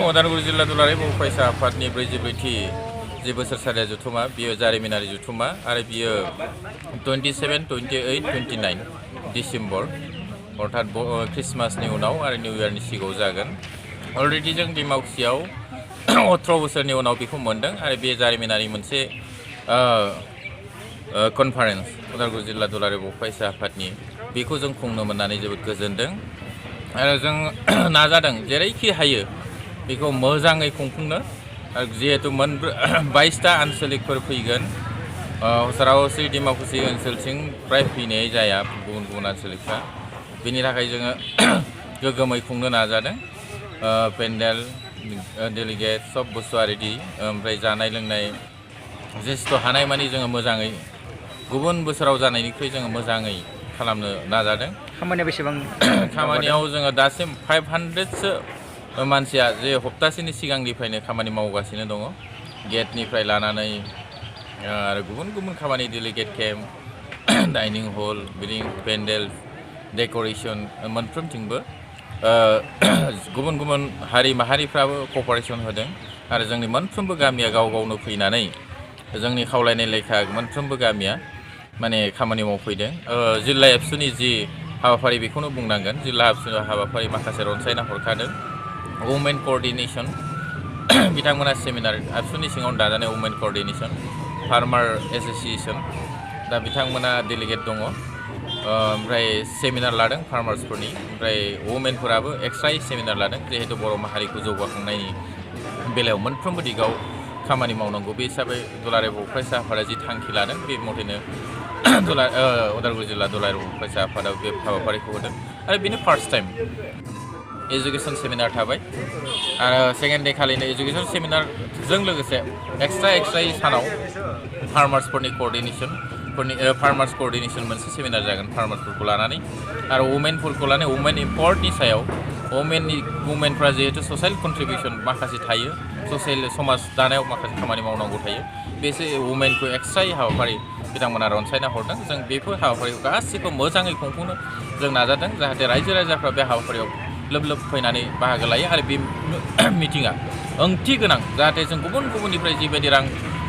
उदालगुरि जिल्ला दुलाराय बर' फरायसा आफादनि 44थि जि बोसोरसालिया जथुमा बियो जारिमिनारि जथुमा आरो बियो 27, 28, 29 डिसेम्बर अर्थात ख्रिस्टमासनि उनाव आरो निउ इयारनि सिगाङाव जागोन। अलरेडि जों डिमाकुसियाव 18 बोसोरनि उनाव बेखौ मोनदों आरो बे जारिमिनारि मोनसे कनफारेन्स उदालगुरि जिल्ला दुलाराय बर' फरायसा आफादनि बेखौ जों खुंनो मोननानै जोबोद गोजोनदों आरो जों नाजादों जेरैखि हायो बेखौ मोजाङै खुंफुंनो आरो जिहेतु 22टा आनसलिकफोर फैगोन सरासनस्रायै डिमाकुसि ओनसोलथिं प्राय फैनाय जाया गुबुन गुबुन आनसलिकफ्रा बेनि थाखाय जोङो गोग्गोमै खुंनो नाजादों। पेन्डेल डेलिगेट सब बुस्थुआ रेडि ओमफ्राय जानाय लोंनाय जेसेथ' हानायमानि जोङो मोजाङै गुबुन बोसोराव जानायनिख्रुइ जोङो मोजाङै खालामनो नाजादों। खामानिया बेसेबां खामानियाव जोङो दासिम 500सो मानसिया जे हप्तासेनि सिगांनिफ्रायनो खामानि मावगासिनो दङ गेटनिफ्राय लानानै आरो गुबुन गुबुन खामानि डेलिगेट केम्प डाइनिं हल बिल्डिं पेन्डेल डेक'रेसन मोनफ्रोमथिंबो गुबुन गुबुन हारि माहारिफ्राबो कपारेसन होदों आरो जोंनि मोनफ्रोमबो गामिया गाव गावनो फैनानै जोंनि खावलायनाय लेखा मोनफ्रोमबो गामिया माने खामानि मावफैदों। जिल्ला एबसुनि जि हाबाफारि बेखौनो बुंनांगोन जिल्ला एबसुनि हाबाफारि माखासे रनसायना हरखादों। वुमेन क'अर्डिनेसन बिथांमोना सेमिनार एबसुनि सिङाव दाजानाय वुमेन क'अर्डिनेसन फार्मार एस'सिएसन दा बिथांमोना डेलिगेट दङ ओमफ्राय सेमिनार लादों फार्मार्सफोरनि ओमफ्राय वुमेनफोराबो एक्सट्रायै सेमिनार लादों जिहेतु बर' माहारिखौ जौगाखांनायनि बेलायाव मोनफ्रोमबो दिगाव खामानि मावनांगौ बे हिसाबै दुलाराय बर' फरायसा आफादा जि थांखि लादों बे मथेनो उदालगुरि जिल्ला दुलाराय बर' फरायसा आफादा बे हाबाफारिखौ होदों आरो बेनो फार्स्ट टाइम एजुकेसन सेमिनार थाबाय आरो सेकेन्ड डे खालिनो एजुकेसन सेमिनारजों लोगोसे एक्सट्रायै सानाव फार्मार्सफोरनि फार्मार्स क'अर्डिनेसन मोनसे सेमिनार जागोन फार्मार्सफोरखौ लानानै आरो वुमेनफोरखौ लानानै वुमेन इम्पावार्डनि सायाव वुमेनफ्रा जिहेतु ससियेल कन्ट्रिबिउसन माखासे थायो ससियेल समाज दानायाव माखासे खामानि मावनांगौ थायो बेसो वुमेनखौ एक्सट्रायै हाबाफारि बिथांमोना रनसायना हरदों जों बेफोर हाबाफारिखौ गासैखौ मोजाङै खुंफुंनो जों नाजादों जाहाथे रायजो राजाफ्रा बे हाबाफारियाव लोब लोब फैनानै बाहागो लायो आरो बे मिटिङा ओंथि गोनां जाहाथे जों गुबुन गुबुननिफ्राय जिबायदि रां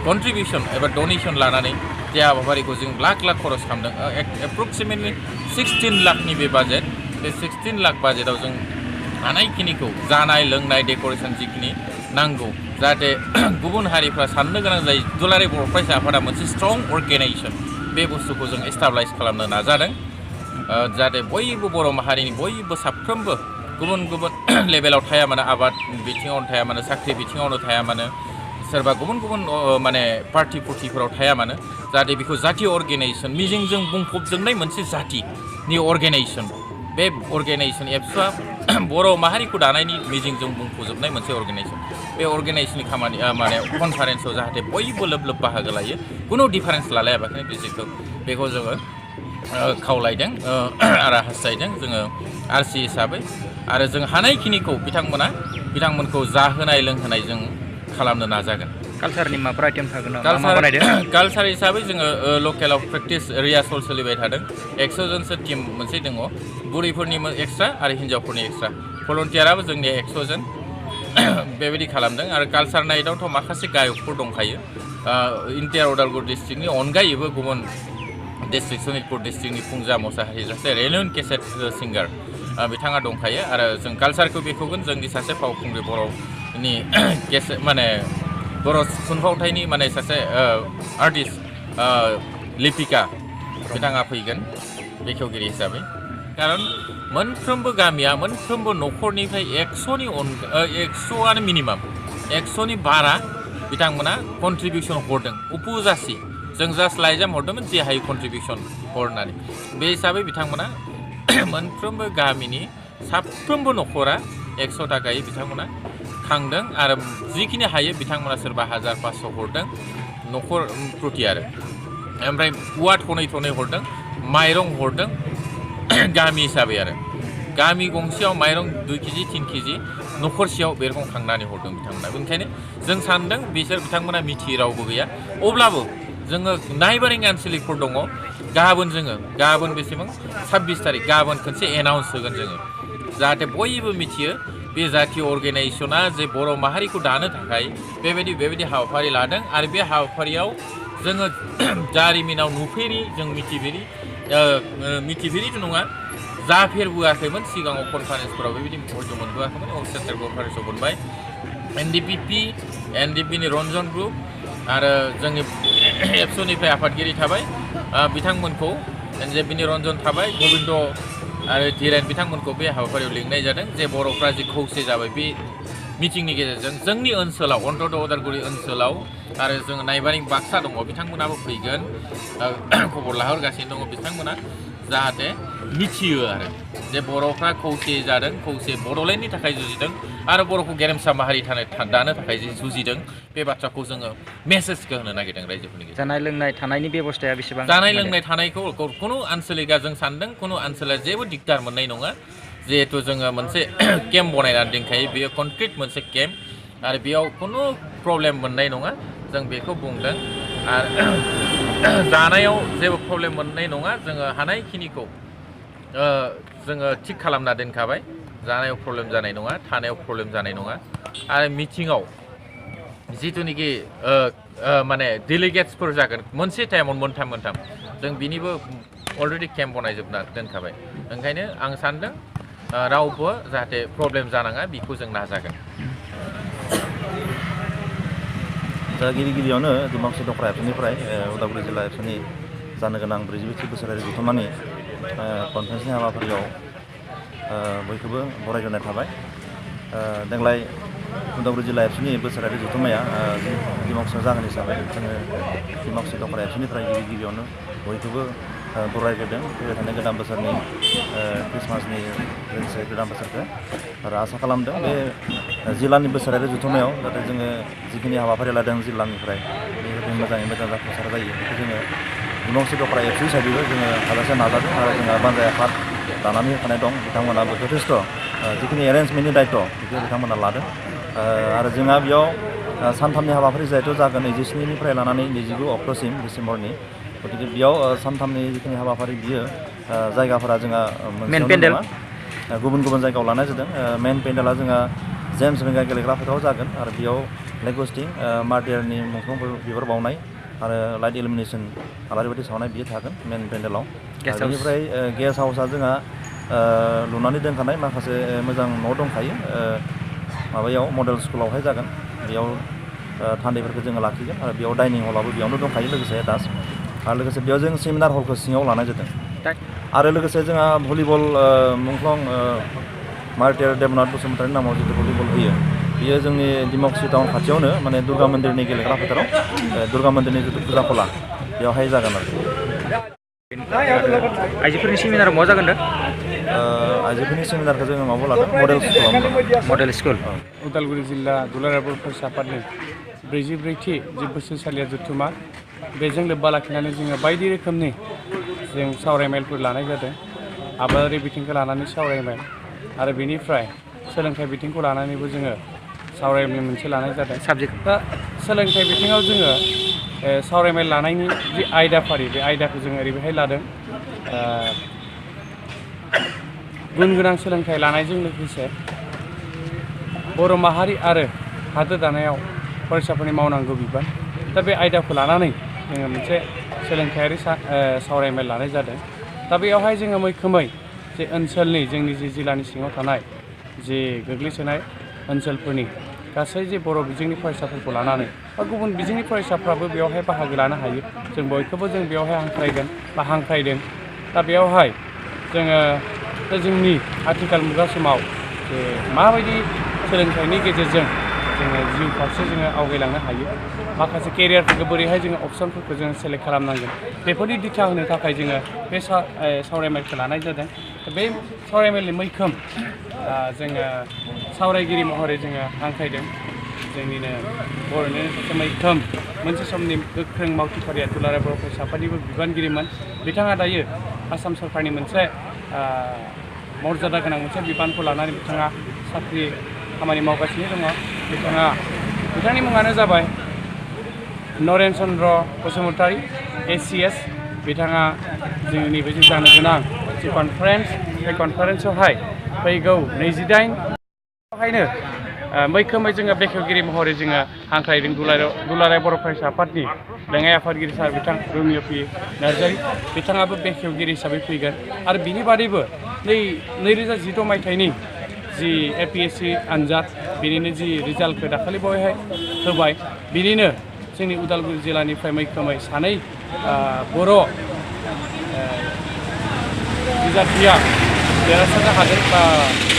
कन्ट्रिबिउसन एबा डनेसन लानानै बे हाबाफारिखौ जों लाख लाख खरस खालामदों एप्रक्सिमेटलि 16 लाखनि बे बाजेट बे 16 लाख बाजेटाव जों हानायखिनिखौ जानाय लोंनाय डेक'रेसन जिखिनि नांगौ जाहाथे गुबुन हारिफ्रा साननो गोनां जायो दुलाराय बर' फरायसा आफादा मोनसे स्ट्रं अर्गेनाइजेसन बे बुस्थुखौ जों एस्टाब्लाइस खालामनो नाजादों जाहाथे बयबो बर' माहारिनि बयबो साफ्रोमबो गुबुन गुबुन लेभेलाव थाया मानो आबाद बिथिङावनो थाया मानो साख्रि बिथिङावनो थाया मानो सोरबा गुबुन गुबुन माने पार्टिफोराव थाया मानो जाहाथे बेखौ जातीय अर्गेनाइजेसन मिजिंजों बुंफबजोबनाय मोनसे जातिनि अर्गेनाइजेसन बे अर्गेनाइजेसन एबसुआ बर' माहारिखौ दानायनि मिजिंजों बुंफबजोबनाय मोनसे अर्गेनाइजेसन बे अर्गेनाइजेसननि खामानि माने कनफारेन्सआव जाहाथे बयबो लोब लोब बाहागो लायो खुनु डिफारेन्स लालायाबाखैनो बेखौ जोङो खावलायदों आरो हास्थायदों जोङो आरसि हिसाबै आरो जों हानायखिनिखौ बिथांमोनखौ जाहोनाय लोंहोनाय जों खालामनो नाजागोन। कालसारनि माबाफोर आइटेम थागोन कालसार हिसाबै जोङो लकेलाव प्रेक्टिस रिहार्सल सोलिबाय थादों 100 जनसो टिम मोनसे दङ बुरैफोरनि एक्सट्रा आरो हिन्जावफोरनि एक्सट्रा भलन्टियाराबो जोंनि 100 जन बेबायदि खालामदों आरो कालसार नाइटआवथ' माखासे गायकफोर दंखायो इन्टार उदालगुरि डिस्ट्रिक्टनि अनगायैबो गुबुन डिस्ट्रिक्ट सनितपुर डिस्ट्रिक्टनि फुंजा मोसाहारि सासे रेन'न केसेट सिंगार बिथाङा दंखायो आरो जों कालसारखौ बेखेवगोन जोंनि सासे फावखुंग्रि बर'नि केसेट माने बर' थुनफावथायनि माने सासे आर्टिस्ट लिपिका बिथाङा फैगोन बेखेवगिरि हिसाबै खारन मोनफ्रोमबो गामिया मोनफ्रोमबो न'खरनिफ्राय 100आनो मिनिमाम 100नि बारा बिथांमोना कन्ट्रिबिउसन हरदों उपजासि जों जास्ट लाइजाम हरदोंमोन जे हायो कन्ट्रिबिउसन हरनानै बे हिसाबै बिथांमोना मोनफ्रोमबो गामिनि साफ्रोमबो न'खरा 100 थाखायै बिथांमोना खांदों आरो जिखिनि हायो बिथांमोना सोरबा 1500 हरदों न'खर प्रति आरो ओमफ्राय औवा थनै हरदों माइरं हरदों गामि हिसाबै आरो गामि गंसेयाव माइरं 2 केजि 3 केजि न'खरसेयाव बे रखम खांनानै हरदों बिथांमोना ओंखायनो जों सानदों बिथांमोना मिथियै रावबो गैया अब्लाबो जोङो नायबारिं आनसलिकफोर दङ गाबोन बेसेबां 26 तारिख गाबोन खनसे एनाउन्स होगोन जोङो जाहाथे बयबो मिथियो बे जातीय अर्गेनाइजेसना जे बर' माहारिखौ दानो थाखाय बेबायदि हाबाफारि लादों आरो बे हाबाफारियाव जोङो जारिमिनाव नुफेरि जों मिथिफेरिथ' नङा जाफेरबोआखैमोन सिगाङाव कनफारेन्सफोराव बेबायदि हयथ' मोनबोआखैमोन सेन्ट्रेल कनफारेन्सआव मोनबाय एनडिपिनि रन्जन ग्रुप आरो जोंनि एबसुनिफ्राय आफादगिरि थाबाय बिथांमोनखौ एनडिपिनि रन्जन थाबाय गबिन्द आरो धीरेन बिथांमोनखौ बे हाबाफारियाव लिंनाय जादों जे बर'फ्रा जे खौसे जाबाय बे मिटिंनि गेजेरजों जोंनि ओनसोलाव अन्तत उदालगुरि ओनसोलाव आरो जों नायबारिं बाक्सा दङ बिथांमोनाबो फैगोन खबर लाहरगासिनो दङ बिथांमोना जाहाथे मिथियो आरो जे बर'फ्रा खौसे जादों खौसे बड'लेण्डनि थाखाय जुजिदों आरो बर'खौ गेरेमसा माहारि दानो थाखाय जे जुजिदों बे बाथ्राखौ जोङो मेसेजखौ होनो नागिरदों रायजोफोरनि गेजेराव। जानाय लोंनाय थानायनि बेबस्थाया बेसेबां? जानाय लोंनाय थानायखौ कुनु आन्सलिका जों सानदों कुनु आन्सला जेबो दिगदार मोननाय नङा जिहेतु जोङो मोनसे केम्प बनायनानै दोनखायो बेयो कनक्रिट मोनसे केम्प आरो बेयाव कुनु प्रब्लेम मोननाय नङा जों बेखौ बुंदों आरो जानायाव जेबो प्रब्लेम मोननाय नङा जोङो हानायखिनिखौ जोङो थिग खालामना दोनखाबाय जानायाव प्रब्लेम जानाय नङा थानायाव प्रब्लेम जानाय नङा आरो मिटिङाव जिथुनिखि माने डेलिगेट्सफोर जागोन मोनसे टाइमाव मोनथाम जों बिनिबो अलरेडि केम्प बनायजोबना दोनखाबाय ओंखायनो आं सानदों रावबो जाहाथे प्रब्लेम जानाङा बेखौ जों नाजागोन। दा गिबियावनो दिमाकुसि दखरा एबसुनिफ्राय उदालगुरि जिल्ला एबसुनि जानो गोनां 42थि बोसोरारि जथुम्मानि कनफारेन्सनि हाबाफारियाव बयखौबो बरायग्रोनाय थाबाय। देग्लाय उदालगुरि जिल्ला एबसुनि बोसोरारि जथुम्माया दिमाकुसियाव जागोन हिसाबै जोङो दिमाकुसि दखरा एबसुनिफ्राय गिबियावनो बयखौबो बरायग्रोदों फैबाय थानाय गोदान बोसोरनि ख्रिस्टमासनि लोगोसे गोदान बोसोरखौ आरो आसा खालामदों बे जिल्लानि बोसोरारि जथुम्मायाव जाहाथे जोङो जिखिनि हाबाफारि लादों जिल्लानिफ्राय बेबायदि मोजाङै मोजां जाफुंसार जायो बेखौ जोङो दिमाकुसि दखरा एबसु हिसाबैबो जोङो हाजासे नाजादों आरो जोंहा बानजाय आफाद दानानै होखानाय दं बिथांमोनाबो जथेस्थ' जिखिनि एरेन्जमेन्टनि दायथ' बेखौ बिथांमोना लादों आरो जोंहा बेयाव सानथामनि हाबाफारि जिहेथु जागोन 27निफ्राय लानानै 29 अक्ट'सिम डिसेम्बरनि गतिके बेयाव सानथामनि जिखिनि हाबाफारि बियो जायगाफोरा जोंहा मोनसेयावनो नङा गुबुन जायगायाव लानाय जादों। मेन पेन्डेला जोंहा जेम्स बेंगा गेलेग्रा फोथाराव जागोन आरो बेयाव फ्लेग हस्टिं मार्टियारनि मुंख्लं बिबार बावनाय आरो लाइट इलुमिनेसन आलारि बाथि सावनाय बियो थागोन मेन पेन्डेलाव। बेनिफ्राय गेस्ट हाउसआ जोंहा लुनानै दोनखानाय माखासे मोजां न' दंखायो माबायाव मडेल स्कुलावहाय जागोन बेयाव थान्दैफोरखौ जोङो लाखिगोन आरो बेयाव डाइनिं हलाबो बेयावनो दंखायो लोगोसे दास आरो लोगोसे बेयाव जों सेमिनार हलखौ सिङाव लानाय जादों आरो लोगोसे जोंहा भलिबल मुंख्लं मार्टियार देबनाथ बसुमतारिनि नामाव जितु भलिबल होयो बियो जोंनि दिमाकुसि टाउन खाथियावनो माने दुर्गा मन्दिरनि गेलेग्रा फोथाराव दुर्गा मन्दिरनि जितु फुजा खला बेवहाय जागोन आरो आइजोफोरनि सेमिनार मा जागोन दा? आइजोफोरनि सेमिनारखौ जोङो माबायाव लादों मडेल स्कुल उदालगुरि जिल्ला दुलाराय बर' फरायसा आफादनि 44थि जि बोसोरसालिया जथुम्मा बेजों लोब्बा लाखिनानै जोङो बायदि रोखोमनि जों सावरायमेलफोर लानाय जादों आबादारि बिथिंखौ लानानै सावरायमेल आरो बेनिफ्राय सोलोंथाइ बिथिंखौ लानानैबो जोङो सावरायमेल मोनसे लानाय जादों साबजेक्ट दा सोलोंथाइ बिथिङाव जोङो सावरायमेल लानायनि जि आयदाफारि बे आयदाखौ जोङो ओरैहाय लादों गुन गोनां सोलोंथाइ लानायजों लोगोसे बर' माहारि आरो हादोर दानायाव फरायसाफोरनि मावनांगौ बिबान दा बे आयदाखौ लानानै जोङो मोनसे सोलोंथायारि सावरायमेल लानाय जादों दा बेयावहाय जोङो मैखोमै जे ओनसोलनि जोंनि जि जिल्लानि सिङाव थानाय जि गोग्लैसोनाय ओनसोलफोरनि गासै जे बर' बिजोंनि फरायसाफोरखौ लानानै बा गुबुन बिजोंनि फरायसाफ्राबो बेवहाय बाहागो लानो हायो जों बयखौबो जों बेवहाय हांख्रायगोन बा हांख्रायदों दा बेयावहाय जोङो जोंनि आथिखाल मुगा समाव जे माबायदि सोलोंथाइनि गेजेरजों जोङो जिउ फारसे जोङो आवगायलांनो हायो माखासे केरियारफोरखौ बोरैहाय जोङो अपसनफोरखौ जोङो सेलेक्ट खालामनांगोन बेफोरनि दिथा होनो थाखाय जोङो बे सावरायमेलखौ लानाय जादों बे सावरायमेलनि मैखोम जोङो सावरायगिरि महरै जोङो हांख्रायदों जोंनिनो बर'नि सासे मैखोम मोनसे समनि गोख्रों मावथिफारिया दुलाराय बर' फरायसा आफादनिबो बिबानगिरिमोन बिथाङा दायो आसाम सरकारनि मोनसे मर्यादा गोनां मोनसे बिबानखौ लानानै बिथाङा साख्रि खामानि मावगासिनो दङ बिथांनि मुङानो जाबाय नरेन चन्द्र बसुमतारी ACS बिथाङा जोंनि बे जानो गोनां जि कनफारेन्स बे कनफारेन्सआवहाय फैगौ 28 बेवहायनो मैखोमै जोङो बेखेवगिरि महरै जोङो हांख्रायदों दुलाराय बर' फरायसा आफादनि लेङाइ आफादगिरि सार बिथां रमिय पि नार्जारि बिथाङाबो बेखेवगिरि हिसाबै फैगोन आरो बिनि बादैबो 2016 मायथाइनि जि APSC आनजाद बिनिनो जि रिजाल्टखौ दाखालि बावैहाय होबाय बिनिनो जोंनि उदालगुरि जिल्लानिफ्राय मैखोमै सानै बर' बिजाथिया देरहासारनो हादों बा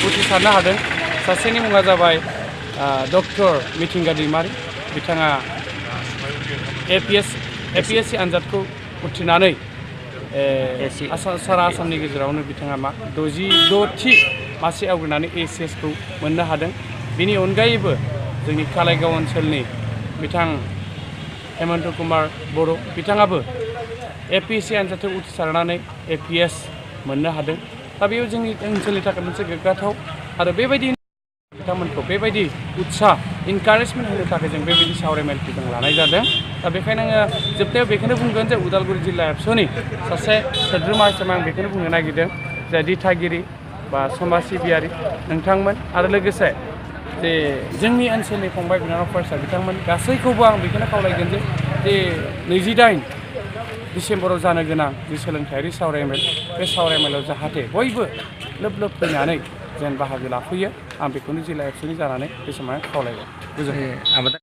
उथ्रिसारनो हादों सासेनि मुङा जाबाय डक्टर मिथिंगा दैमारि बिथाङा APSC आनजादखौ उथ्रिनानै सारा आसामनि गेजेरावनो बिथाङा 66थि मासि आवग्रिनानै ACS खौ मोननो हादों बिनि अनगायैबो जोंनि कालाइगाव ओनसोलनि बिथां हेमन्त कुमार बर' बिथाङाबो APSC आनजादखौ उथ्रिसारनानै APS मोननो हादों दा बेयो जोंनि ओनसोलनि थाखाय मोनसे गोग्गाथाव आरो बेबायदि बिथांमोनखौ बेबायदि उत्साह इनकारेजमेन्ट होनो थाखाय जों बेबायदि सावरायमेलखौ जों लानाय जादों दा बेखायनो आङो जोबनायाव बेखौनो बुंगोन जे उदालगुरि जिल्ला एबसुनि सासे सोद्रोमा हिसाबै आं बेखौनो बुंनो नागिरदों जे दिथागिरि बा समाज सिबियारि नोंथांमोन आरो लोगोसे जे जोंनि ओनसोलनि फंबाय बिनानाव फरायसा बिथांमोन गासैखौबो आं बेखौनो खावलायगोन जे 28 डिसेम्बराव जानो गोनां जि सोलोंथायारि सावरायमेल बे सावरायमेलाव जाहाथे बयबो लोब लोब फैनानै जेन बाहागो लाफैयो आं बेखौनो जिल्ला एबसुनि जानानै बे समाव खावलायबाय गोजोन्थों।